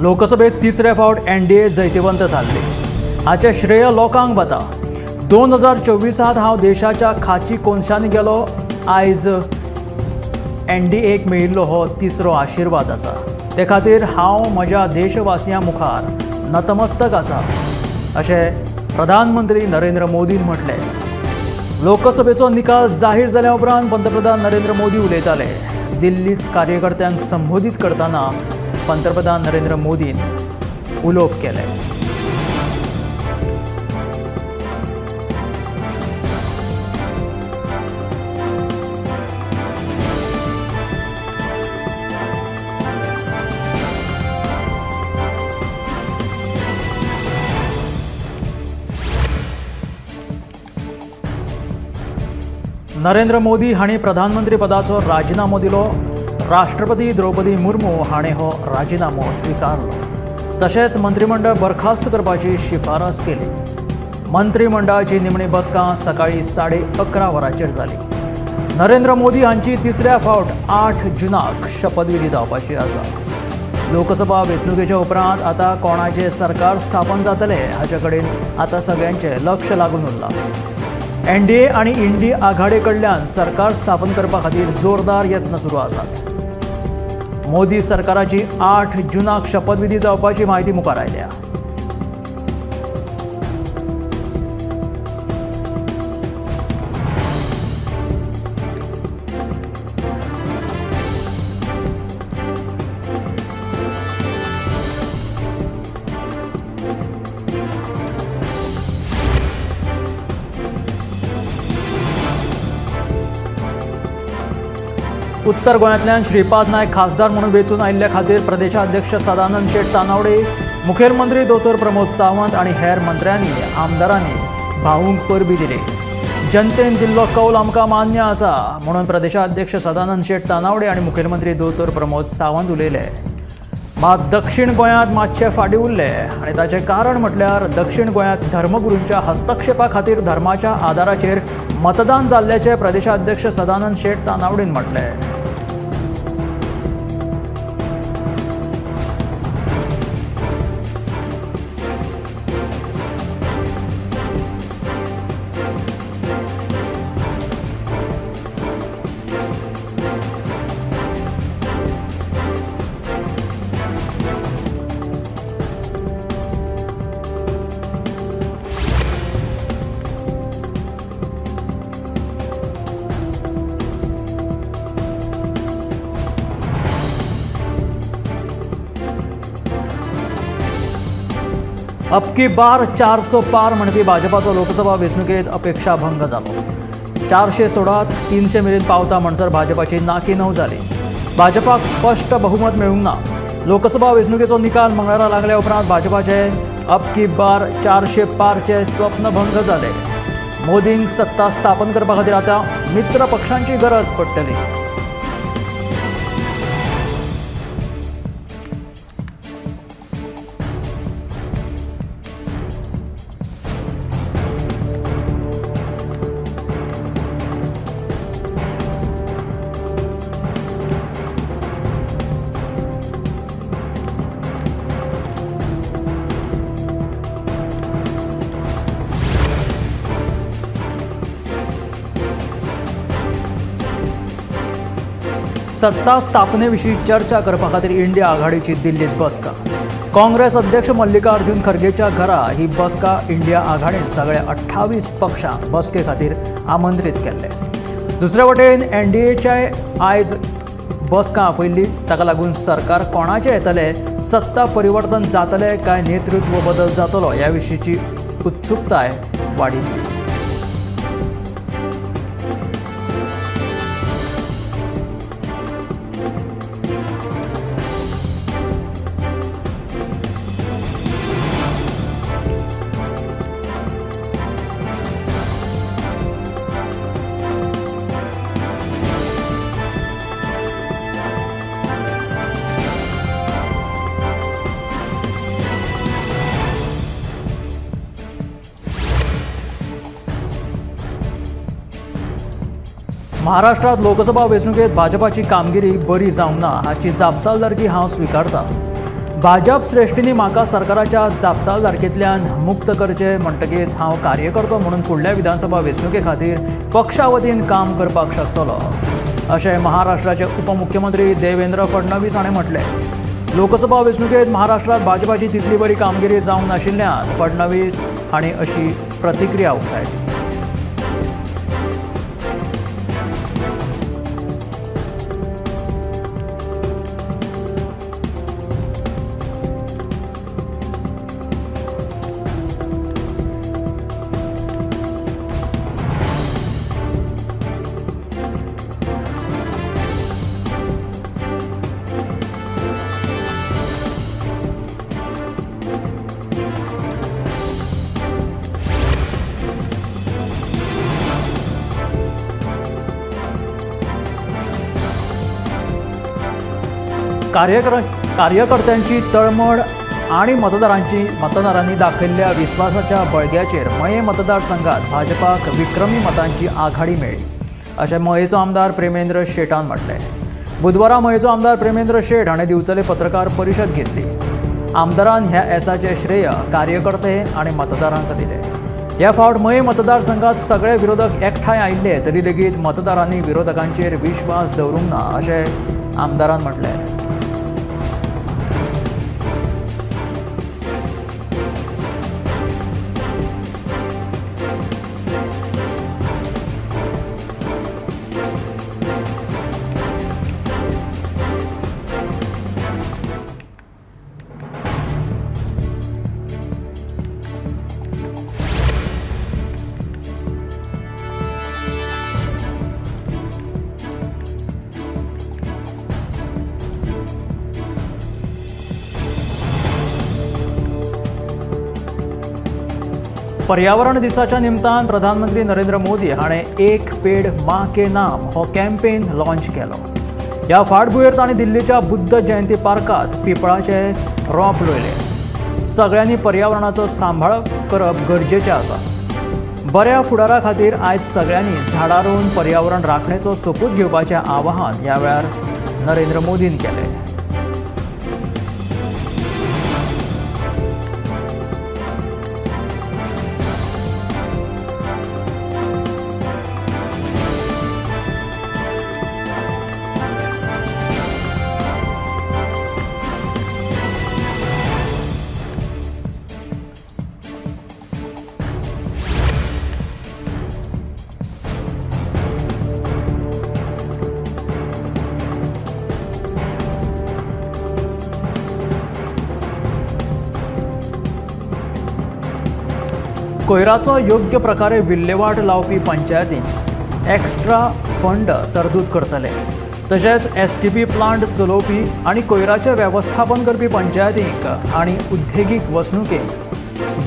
लोकसभेत तिसरे फावट एनडीए जैतिवंत थारली. हाचें श्रेय लोकांक वता. 2024 हांव देशाच्या खाची कोनशांनी गेलो. आयज एनडीएक मेळिल्लो हो तिसरो आशिर्वाद आसा. ते खातीर हांव म्हज्या देशवासियां मुखार नतमस्तक आसा अशें प्रधानमंत्री नरेंद्र मोदीन म्हटलें. लोकसभेचो निकाल जाहीर जाल्या उपरांत पंतप्रधान नरेंद्र मोदी उलयताले. दिल्लीत कार्यकर्त्यांक संबोधीत करतना पंतप्रधान नरेंद्र मोदीन उलोवप केलें. नरेंद्र मोदी हांणी प्रधानमंत्री पदाचो राजिनामो दिलो. राष्ट्रपती द्रौपदी मुर्मू हांणी हो राजिनामो स्विकारलो. तशेंच मंत्रिमंडळ बरखास्त करपाची शिफारस केली. मंत्रिमंडळाची निमणी बसका सकाळी 11:30 वरांचेर जाली. नरेंद्र मोदी हांची तिसऱ्या फावट 8 जूनाक शपथविधी जावपाची आसा. लोकसभा वेंचणुकेच्या उपरांत आतां कोणाचें सरकार स्थापन जातलें हाचे कडेन आतां सगळ्यांचें लक्ष लागून उरलां. एनडीए आनी इंडी आघाडे कडल्यान सरकार स्थापन करपा खातीर जोरदार यत्न सुरू आसात. मोदी सरकाराची 8 जूनाक शपथविधी जावपाची म्हायती मुखार आयल्या. उत्तर गोंयांतल्यान श्रीपाद नायक खासदार म्हणून वेंचून आयिल्ले खातीर प्रदेशाध्यक्ष सदानंद शेट तानावडे, मुखेलमंत्री दोतोर प्रमोद सावंत आनी हेर मंत्र्यांनी आमदारांनी भाऊंक परबी दिली. जनतेन दिल्लो कौल आमकां मान्य आसा म्हणून प्रदेशाध्यक्ष सदानंद शेट तानावडे आनी मुखेलमंत्री दोतोर प्रमोद सावंत उलयले. मात दक्षिण गोंयांत मातशे फाटीं उरले आनी ताचें कारण म्हटल्यार दक्षिण गोंयांत धर्मगुरूंच्या हस्तक्षेपा खातीर धर्माच्या आदाराचेर मतदान जाल्ल्याचें प्रदेशाध्यक्ष सदानंद शेट तानावडेन म्हटलें. अबकी बार 400 पार म्हणपी भाजपाचो लोकसभा वेंचणुकेत अपेक्षाभंग जालो. 400 सोडात 300 मेरेन पावता म्हणसर भाजपाची नाकी नव जाली. भाजपाक स्पश्ट बहुमत मेळूंक ना. लोकसभा वेंचणुकेचो निकाल मंगळारा लागल्या उपरांत भाजपाचे अबकी बार 400 पारचे स्वप्नभंग जाले. मोदींक सत्ता स्थापन करपा खातीर आतां मित्र पक्षांची गरज पडटली. सत्ता स्थापनेविशीं चर्चा करपा खातीर इंडिया आघाडीची दिल्लीत बसका. काँग्रेस अध्यक्ष मल्लिकार्जुन खरगेच्या घरा ही बसका इंडिया आघाडीन सगळ्या 28 पक्षांक बसके खातीर आमंत्रीत केल्ले. दुसरे वटेन एनडीएच्या आयज बसका आपयल्ली. ताका लागून सरकार कोणाचें येतलें, सत्ता परिवर्तन जातलें काय नेतृत्व बदल जातलो ह्या विशींची उत्सुकताय वाडिल्ली. महाराष्ट्रात लोकसभा वेंचणुकेत भाजपाची कामगिरी बरी जावंक ना हाची जापसालदारकी हांव स्विकारता. भाजप श्रेष्ठींनी म्हाका सरकाराच्या जापसालदारकेंतल्यान मुक्त करचे म्हणटकीच हांव कार्यकर्तो म्हणून फुडल्या विधानसभा वेंचणुके खातीर पक्षा वतीन काम करपाक शकतलो अशें महाराष्ट्राचे उपमुख्यमंत्री देवेंद्र फडणवीस हाणें म्हटलें। लोकसभा वेंचणुकेंत महाराष्ट्रांत भाजपाची तितली बरी कामगिरी जावंक नाशिल्ल्यान फडणवीस हांणी अशी प्रतिक्रिया उक्तायली। कार्यकर्त्यांची तळमळ आणि मतदारांनी दाखयल्ल्या विस्वासाच्या बळग्याचेर मये मतदारसंघात भाजपाक विक्रमी मतांची आघाडी मेळ्ळी अशें मयेचो आमदार प्रेमेंद्र शेटान म्हटलें। बुधवारा मयेचो आमदार प्रेमेंद्र शेट हाणें दिवचले पत्रकार परिशद घेतली। आमदारान ह्या येसाचें श्रेय कार्यकर्ते आनी मतदारांक दिलें। ह्या फावट मये मतदारसंघात सगळे विरोधक एकठांय आयिल्ले तरी लेगीत मतदारांनी विरोधकांचेर विश्वास दवरूंक ना अशें आमदारान म्हटलें। पर्यावरण दिसाच्या निमतान प्रधानमंत्री नरेंद्र मोदी हाणें एक पेड माँ के नाम हो कॅम्पेन लॉन्च केलो। ह्या फाटभुंयेर तांणी दिल्लीच्या बुद्ध जयंती पार्कांत पिंपळाचे रोप रोयले। सगळ्यांनी पर्यावरणाचो सांबाळ करप गरजेचें आसा। बऱ्या फुडारा खातीर आयज सगळ्यांनी झाडां रोवन पर्यावरण राखणेचो सोपूत घेवपाचें आवाहन ह्या वेळार नरेंद्र मोदीन केलें। कोयराचो योग्य प्रकारे विल्हेवाट लावपी पंचायतींक एक्स्ट्रा फंड तरतूद करतले। तशेंच एसटीपी प्लांट चलोवपी आनी कोयराचें वेवस्थापन करपी पंचायतींक आनी उद्देगीक वसणुकेक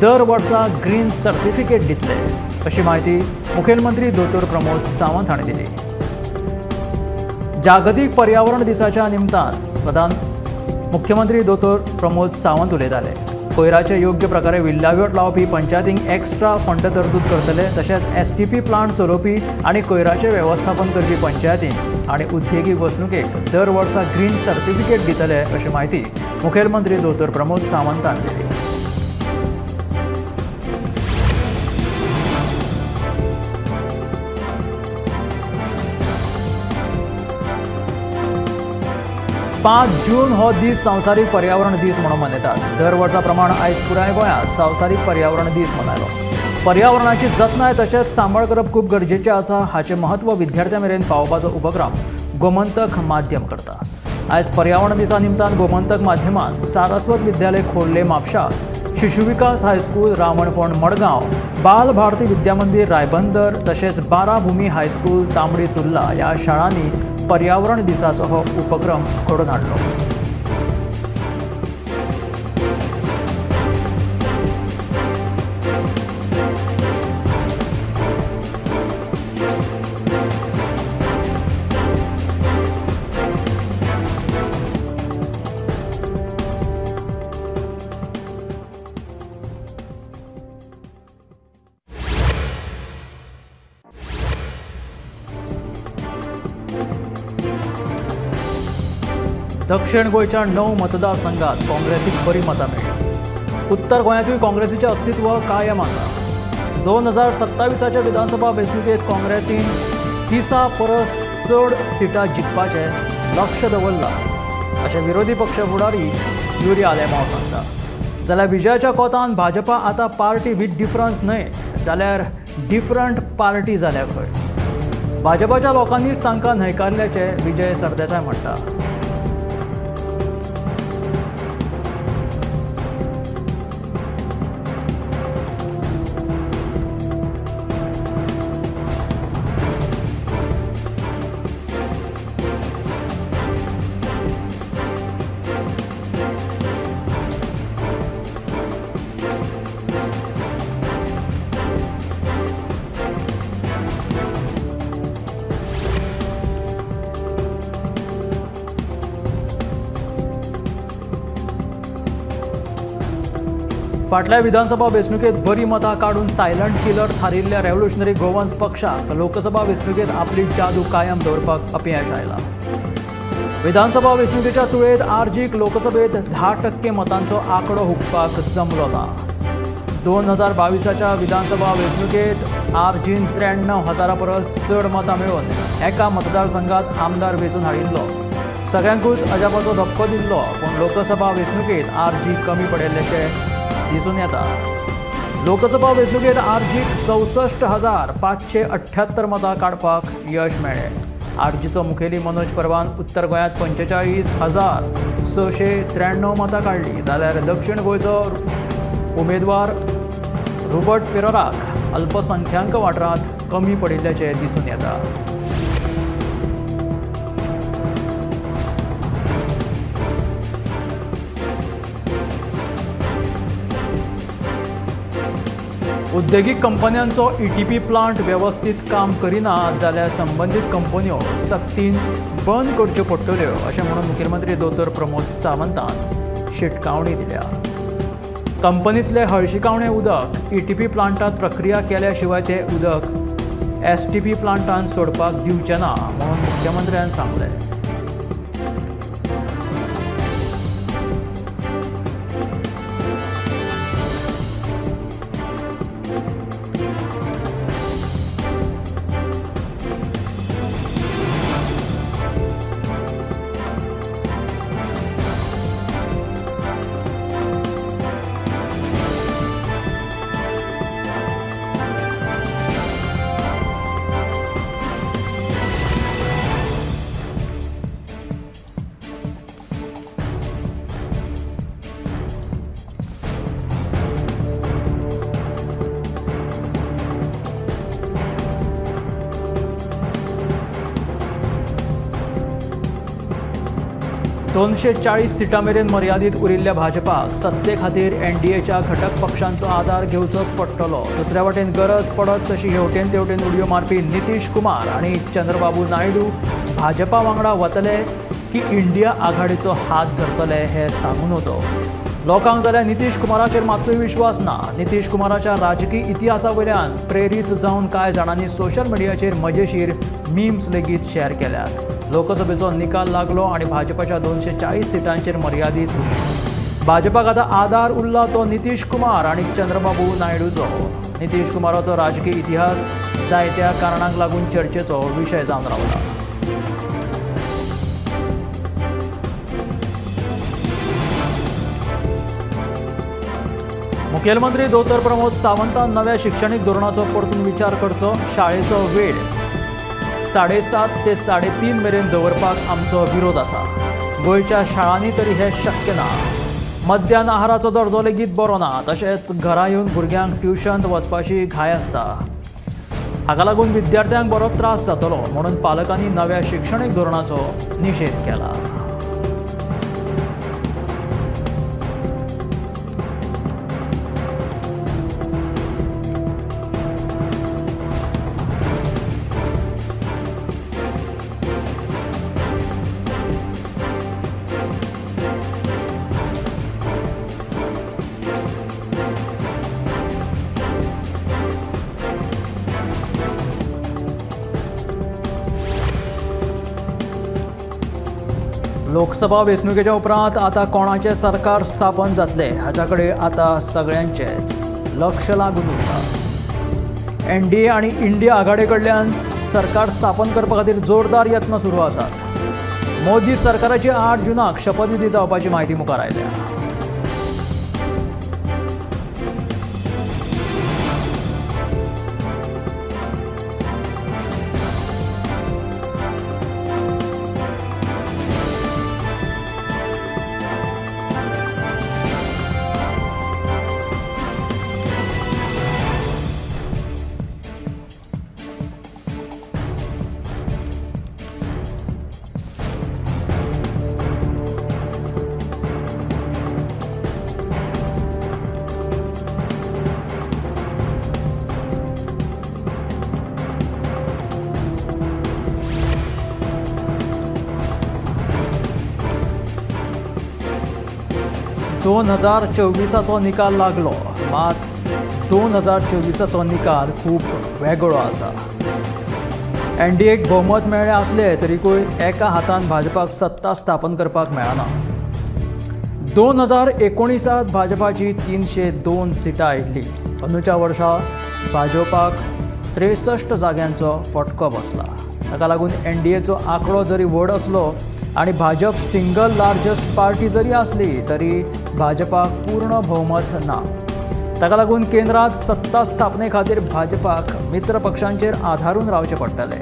दर वर्सा ग्रीन सर्टिफिकेट दितले अशी म्हायती मुखेलमंत्री दोतोर प्रमोद सावंत हांणी दिली। जागतीक पर्यावरण दिसाच्या निमतान मुख्यमंत्री दोतोर प्रमोद सावंत उलयताले। कोयराचे योग्य प्रकारे विल्हेवाट लावपी पंचायतींक एक्स्ट्रा फंड तरतूद करतले। तशेंच एसटीपी प्लांट चलोवपी आनी कोयराचें वेवस्थापन करपी पंचायतींक आनी उद्देगीक वसणुकेक दर वर्सा ग्रीन सर्टिफिकेट दितले अशी म्हायती मुखेलमंत्री दोतोर प्रमोद सावंतान दिली। पांच जून हो दीस संवसारीक पर्यावरण दीस म्हणून मनयतात। दर वर्सा प्रमाण आयज पुराय गोंयांत संवसारीक पर्यावरण दीस मनयलो। पर्यावरणाची जतनाय तशेंच सांबाळ करप खूब गरजेचें आसा हाचें म्हत्व विद्यार्थ्यां मेरेन पावोवपाचो उपक्रम गोमंतक माध्यम करता। आयज पर्यावरण दिसा निमतान गोमंतक माध्यमान सारस्वत विद्यालय खोर्ले म्हापशा, शिशुविकास हायस्कूल रावणफोंड मडगांव, बाल भारती विद्या मंदीर रायबंदर तशेंच बाराभुमी हायस्कूल तांबडी सुर्ला ह्या शाळांनी पर्यावरण दिसाचो हो उपक्रम घडोवन हाडलो। दक्षिण गोंयच्या 9 मतदारसंघात काँग्रेसीक बरी मतां मेळ्ळी. उत्तर गोंयांतूय काँग्रेसीचें अस्तित्व कायम आसा. 2027च्या विधानसभा वेंचणुकेंत काँग्रेसीन 30 परस चड सिटां जिखपाचें लक्ष दवरलां अशें विरोधी पक्ष फुडारी युरी आलेमांव सांगता. जाल्यार विजयाच्या कोतान भाजपा आतां पार्टी विथ डिफरन्स न्हय जाल्यार डिफरंट पार्टी जाल्या खंय. भाजपाच्या लोकांनीच तांकां न्हयकारल्याचें विजय सरदेसाय म्हणटा. फाटल्या विधानसभा वेंचणुकेंत बरी मतां काडून सायलंट किलर थारिल्ल्या रेव्होल्युशनरी गोवन्स पक्षाक लोकसभा वेंचणुकेंत आपली जादू कायम दवरपाक अपयश आयलां. विधानसभा वेंचणुकेच्या तुळेंत आरजीक लोकसभेत 10% मतांचो आंकडो हुपपाक जमलो ना. 2022च्या विधानसभा वेंचणुकेंत आरजीन 93,000 परस चड मतां मेळोवन एका मतदारसंघात आमदार वेंचून हाडिल्लो. सगळ्यांकूच अजापाचो धपको दिल्लो, पूण लोकसभा वेंचणुकेंत आरजी कमी पडिल्ल्याचें दिसून येता. लोकसभा वेंचणुकेंत आरजीक 64,578 मतां काडपाक यश मेळ्ळें. आरजीचो मुखेली मनोज परबान उत्तर गोंयांत 45,693 मतां काडली, जाल्यार दक्षिण गोंयचो उमेदवार रुबर्ट पेरोराक अल्पसंख्याक वाठारांत कमी पडिल्ल्याचें दिसून येता. उद्देगीक कंपन्यांचो ईटीपी प्लांट वेवस्थीत काम करिना जाल्यार संबंदीत कंपन्यो सक्तीन बंद करच्यो पडटल्यो अशें म्हणून मुखेलमंत्री दोतोर प्रमोद सावंतान शिटकावणी दिल्या. कंपनींतले हळशिकावणें उदक ईटीपी प्लांटांत प्रक्रिया केल्या शिवाय तें उदक एसटीपी प्लांटांत सोडपाक दिवचें ना म्हणून मुख्यमंत्र्यान सांगलें. 240 सिटां मेरेन मर्यादीत उरिल्ल्या भाजपाक सत्ते खातीर एनडीएच्या घटक पक्षांचो आदार घेवचोच पडटलो. दुसऱ्या वटेन गरज पडत तशी हेवटेन तेवटेन उडयो मारपी नितीश कुमार आनी चंद्रबाबू नायडू भाजपा वांगडा वतले की इंडिया आघाडीचो हात धरतले हें सांगू नजो. लोकांक जाल्यार नितीश कुमाराचेर मात्तूय विश्वास ना. नितीश कुमाराच्या राजकीय इतिहासा वयल्यान प्रेरीत जावन कांय जाणांनी सोशल मिडियाचेर मजेशीर मीम्स लेगीत शेअर केल्यात. लोकसभेचो निकाल लागलो आनी भाजपाच्या 240 सिटांचेर मर्यादीत उरली. भाजपाक आतां आदार उरला तो नितीश कुमार आनी चंद्रबाबू नायडूचो. नितीश कुमाराचो राजकीय इतिहास जायत्या कारणांक लागून चर्चेचो विशय जावन रावला. मुखेलमंत्री दोतोर प्रमोद सावंतान नव्या शिक्षणीक धोरणाचो परतून विचार करचो. शाळेचो वेळ 7:30 ते 3:30 मेरेन दवरपाक आमचो विरोध आसा. गोंयच्या शाळांनी तरी हें शक्य ना. मध्यान आहाराचो दर्जो लेगीत बरो ना. तशेंच घरा येवन भुरग्यांक ट्युशन वचपाची घाय आसता. हाका लागून विद्यार्थ्यांक बरो त्रास जातलो म्हणून पालकांनी नव्या शिक्षणीक धोरणाचो निशेध केला. लोकसभा वेंचणुकेच्या उपरांत आतां कोणाचें सरकार स्थापन जातलें हाच्या कडेन आतां सगळ्यांचेंच लक्ष लागून उरता। एनडीए आनी इंडिया आघाडे कडल्यान सरकार स्थापन करपा खातीर जोरदार यत्न सुरू आसात। मोदी सरकाराची 8 जूनाक शपथविधी जावपाची म्हायती मुखार आयल्या। दोन 2024 निकाल लागलो, मात 2024 निकाल खूब वेगळो आसा। एनडीएक बहुमत मेळ्ळें आसलें तरीकूय एका हातान भाजपाक सत्ता स्थापन करपाक मेळना। 2019 भाजपाची 302 सिटां आयिल्ली। अंदूच्या वर्सा भाजपाक 63 जाग्यांचो फटको बसला। ताका लागून एनडीएचो आंकडो जरी व्हड आसलो आनी भाजप सिंगल लार्जस्ट पार्टी जरी आसली तरी भाजपाक पूर्ण भोवमत ना। ताका लागून केंद्रांत सत्ता स्थापने खातीर भाजपाक मित्र पक्षांचेर आधारून रावचें पडटलें।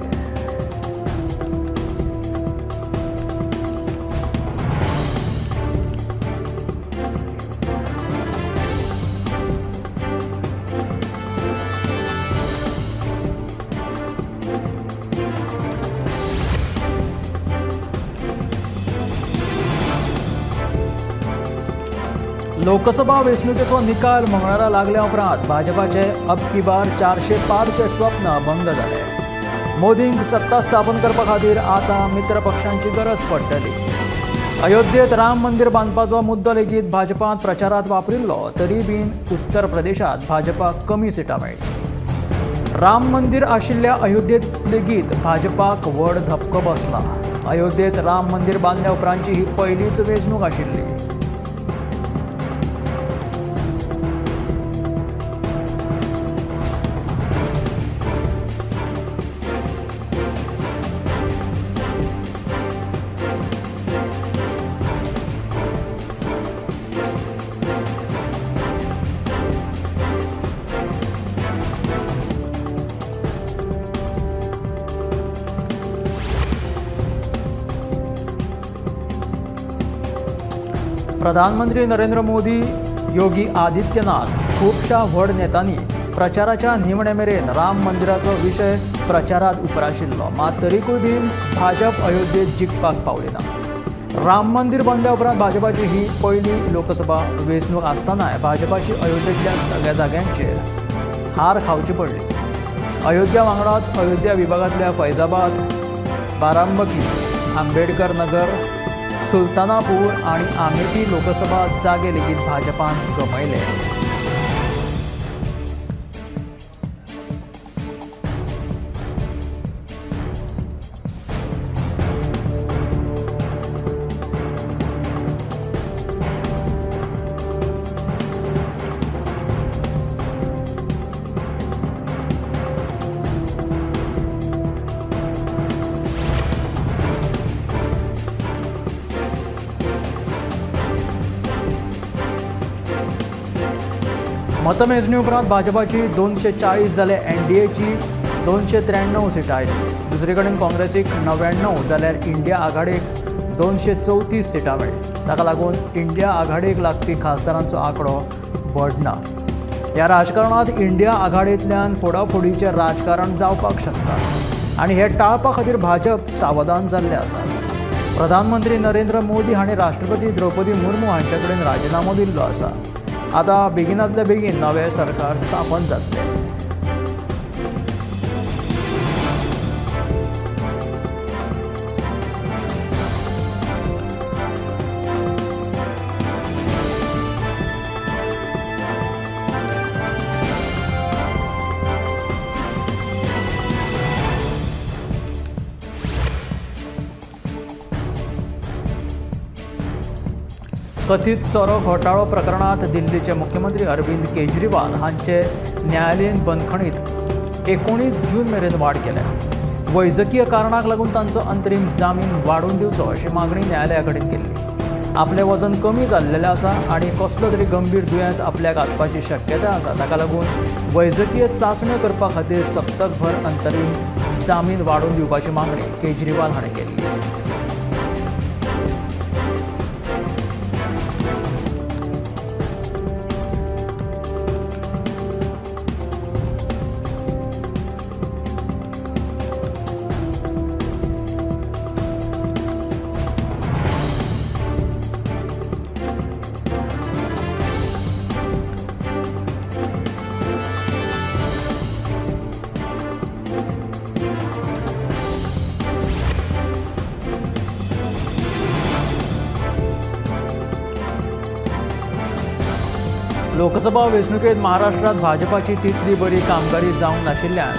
लोकसभा वेंचणुकेचो निकाल मंगळारा लागल्या उपरांत भाजपाचे अब की बार 400 पारचें स्वप्न भंग जालें। मोदींक सत्ता स्थापन करपा खातीर आतां मित्र पक्षांची गरज पडटली। अयोध्येत राम मंदिर बांदपाचो मुद्दो लेगीत भाजपान प्रचारांत वापरिल्लो तरी बीन उत्तर प्रदेशांत भाजपाक कमी सिटां मेळ्ळीं। राम मंदिर आशिल्ल्या अयोध्येत लेगीत भाजपाक व्हड धपको बसला। अयोध्येत राम मंदिर बांदल्या उपरांतची ही पयलीच वेंचणूक आशिल्ली। प्रधानमंत्री नरेंद्र मोदी, योगी आदित्यनाथ खुबश्या व्हड नेतांनी प्रचाराच्या निमणे मेरेन राम मंदिराचो विशय प्रचारांत उप्राशिल्लो, मात तरीकूय बीन भाजप अयोध्येत जिखपाक पावली ना। राम मंदिर बांदल्या उपरांत भाजपाची ही पयली लोकसभा वेंचणूक आसतनाय भाजपाची अयोध्येंतल्या सगळ्या जाग्यांचेर हार खावची पडली। अयोध्या वांगडाच अयोध्या विभागांतल्या फैजाबाद, बाराबंकी, आंबेडकर नगर, सुलतानापूर आनी आमेठी लोकसभा जागे लेगीत भाजपान गमयले। मतमेजणी उपरांत भाजपाची 240 जाल्यार एनडीएची 293 सिटां आयली। दुसरे कडेन काँग्रेसीक 99 जाल्यार इंडिया आघाडीक 234 सिटां मेळ्ळीं। ताका लागून इंडिया आघाडीक लागपी खासदारांचो आंकडो व्हड ना। ह्या राजकारणांत इंडिया आघाडींतल्यान फोडाफोडीचें राजकारण जावपाक शकता आनी हें टाळपा खातीर भाजप सावधान जाल्लें आसा। प्रधानमंत्री नरेंद्र मोदी हांणी राष्ट्रपती द्रौपदी मुर्मू हांचे कडेन राजिनामो दिल्लो आसा। आतां बेगिनातले बेगीन नवें सरकार स्थापन जातलें। कथीत सोरो घोटाळो प्रकरणांत दिल्लीचे मुख्यमंत्री अरविंद केजरीवाल हांचे न्यायालयीन बंदखणीत 19 जून मेरेन वाड केल्या. वैजकीय कारणाक लागून तांचो अंतरीम जामीन वाडोवन दिवचो अशी मागणी न्यायालया कडेन केल्ली. आपलें वजन कमी जाल्लेलें आसा आनी कसलो तरी गंभीर दुयेंस आपल्याक आसपाची शक्यता आसा, ताका लागून वैजकीय चांचण्यो करपा खातीर सप्तकभर अंतरीम जामीन वाडोवन दिवपाची मागणी केजरीवाल हाणें केल्ली. लोकसभा वेंचणुकेंत महाराष्ट्रांत भाजपाची तितली बरी कामगिरी जावंक नाशिल्ल्यान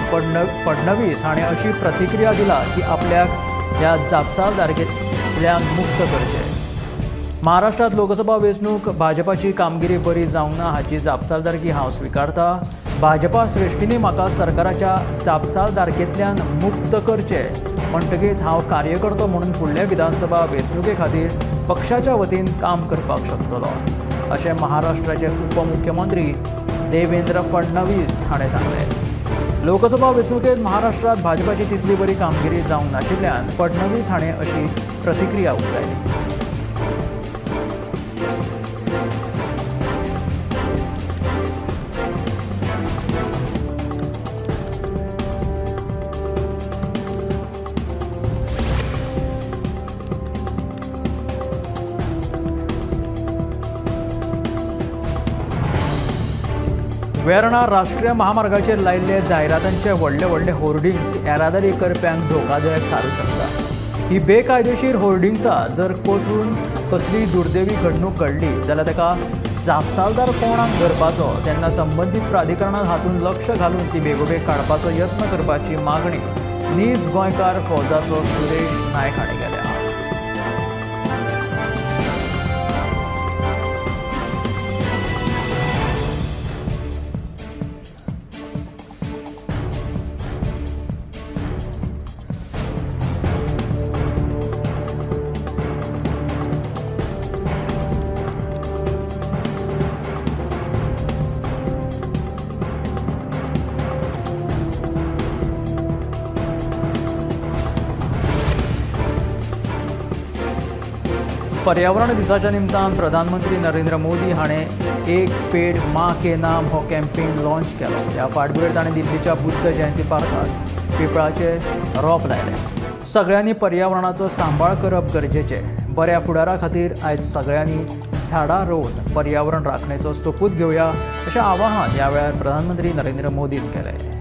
फडणवीस हाणें अशी प्रतिक्रिया दिला की आपल्याक ह्या जापसालदारकेंतल्यान मुक्त करचें. महाराष्ट्रांत लोकसभा वेंचणूक भाजपाची कामगिरी बरी जावंक ना हाची जापसालदारकी हांव स्विकारता. भाजपा श्रेश्ठींनी म्हाका सरकाराच्या जापसालदारकेंतल्यान मुक्त करचें म्हणटकीच हांव कार्यकर्तो म्हणून फुडल्या विधानसभा वेंचणुके खातीर पक्षाच्या वतीन काम करपाक शकतलो अशें महाराष्ट्राचे उपमुख्यमंत्री देवेंद्र फडणवीस हाणें सांगलें. लोकसभा वेंचणुकेंत महाराष्ट्रांत भाजपाची तितली बरी कामगिरी जावंक नाशिल्ल्यान फडणवीस हाणें अशी प्रतिक्रिया उक्तायली. वेर्णा राष्ट्रीय महामार्गाचेर लायिल्ले जायरातांचे व्हडले व्हडले होर्डिंग्स येरादारी करप्यांक धोकादायक थारूंक शकता. ही बेकायदेशीर होर्डिंग्सां जर कोसळून कसलीय दुर्दैवी घडणूक घडली जाल्यार ताका जापसालदार कोणाक धरपाचो तेन्ना संबंदीत प्राधिकरणान हातूंत लक्ष घालून ती बेगोबेग काडपाचो यत्न करपाची मागणी नीज गोंयकार फौजाचो सुरेश नायक हाणें केल्या. पर्यावरण दिसाच्या निमतान प्रधानमंत्री नरेंद्र मोदी हाणें एक पेड माँ के नाम हो कॅम्पेन लॉन्च केलो. ह्या फाटभुंयेर ताणें दिल्लीच्या बुद्ध जयंती पार्कांत पिंपळाचे रोप लायलें. सगळ्यांनी पर्यावरणाचो सांबाळ करप गरजेचें. बऱ्या फुडारा खातीर आयज सगळ्यांनी झाडां रोवन पर्यावरण राखणेचो सोपूत घेवया अशें आवाहन ह्या वेळार प्रधानमंत्री नरेंद्र मोदीन केलें.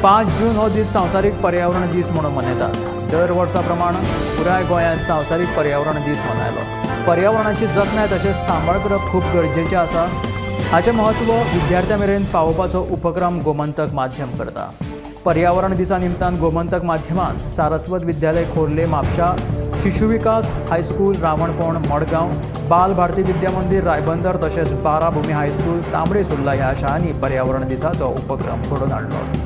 पांच जून हो दीस संवसारीक पर्यावरण दीस म्हणून मनयतात. दर वर्सा प्रमाण पुराय गोंयांत संवसारीक पर्यावरण दीस मनयलो. पर्यावरणाची जतनाय तशेंच सांबाळ करप खूब गरजेचें आसा. हाचें म्हत्व विद्यार्थ्यां मेरेन पावोवपाचो उपक्रम गोमंतक माध्यम करता. पर्यावरण दिसा निमतान गोमंतक माध्यमान सारस्वत विद्यालय खोर्ले म्हापशा, शिशु विकास हायस्कूल रावणफोंड मडगांव, बाल भारती विद्या मंदिर रायबंदर तशेंच बाराभूमी हायस्कूल तांबडे सुर्ला ह्या शाळांनी पर्यावरण दिसाचो उपक्रम घडोवन हाडलो.